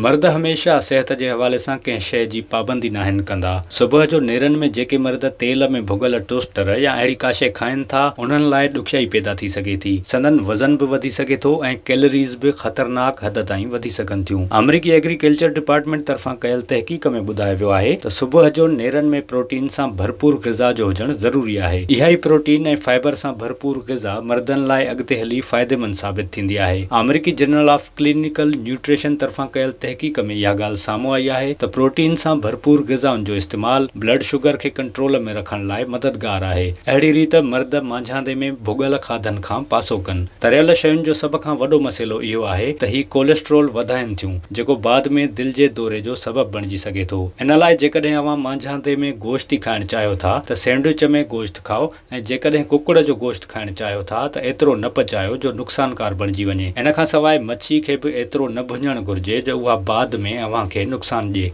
مرد هميشه صحت جي حوالي سان ڪنهن شيء جي پابندي ناهن ڪندا. صبح جو نيرن ۾ جيڪي مرد تيل ۾ ڀڳل ٽوسٽر يا اهڙي ڪا شيء کائن ٿا، انهن لاء ڏکيائي پيدا ٿي سگهي ٿي. سندن وزن به وڌي سگهي ٿو ۽ ڪيلريز به خطرناڪ حد تائين وڌي سگهن ٿيون. آمريڪي ايگريڪلچر ڊپارٽمينٽ طرفان ڪيل تحقيق ۾ ٻڌايو ويو آهي ته صبح جو نيرن ۾ پروٽين سان ڀرپور غذا جو هجڻ ضروري آهي. اها ئي پروٽين ۽ فائبر سان ڀرپور غذا مردن لاء اڳتي هلي فائديمند ثابت ٿيندي آهي. آمريڪي جرنل آف ڪلينيڪل نيوٽريشن طرفان ڪيل تحقيق ۾ اها ڳالهه سامهون آئي آهي ته پروٽين سان ڀرپور غذائن جو استعمال بلڊ شگر کي ڪنٽرول ۾ رکڻ لاء مددگار آهي. اهڙي ريت مرد مانجهاندي ۾ ڀڳل کاڌن کان پاسو ڪن. تريل شين جو سڀ کان وڏو مسئلو اهو آهي ته هي ڪوليسٽرول وڌائين ٿيون جيڪو بعد ۾ دل جي دوري جو سبب بڻجي سگهي ٿو. ان لاء جيڪڏهن اوهان مانجهاندي ۾ گوشت ئي کائڻ چاهيو ٿا ته سينڊوچ ۾ گوشت کائو ۽ جيڪڏهن ڪڪڙ جو گوشت کائڻ چاهيو ٿا ته ايترو نه پچايو جو نقصانڪار بڻجي وڃي. ان کان سواء مڇي کي به ايترو نه ڀڃڻ گهرجي جو اها بعد ۾ اوهان کي نقصان ڏئي.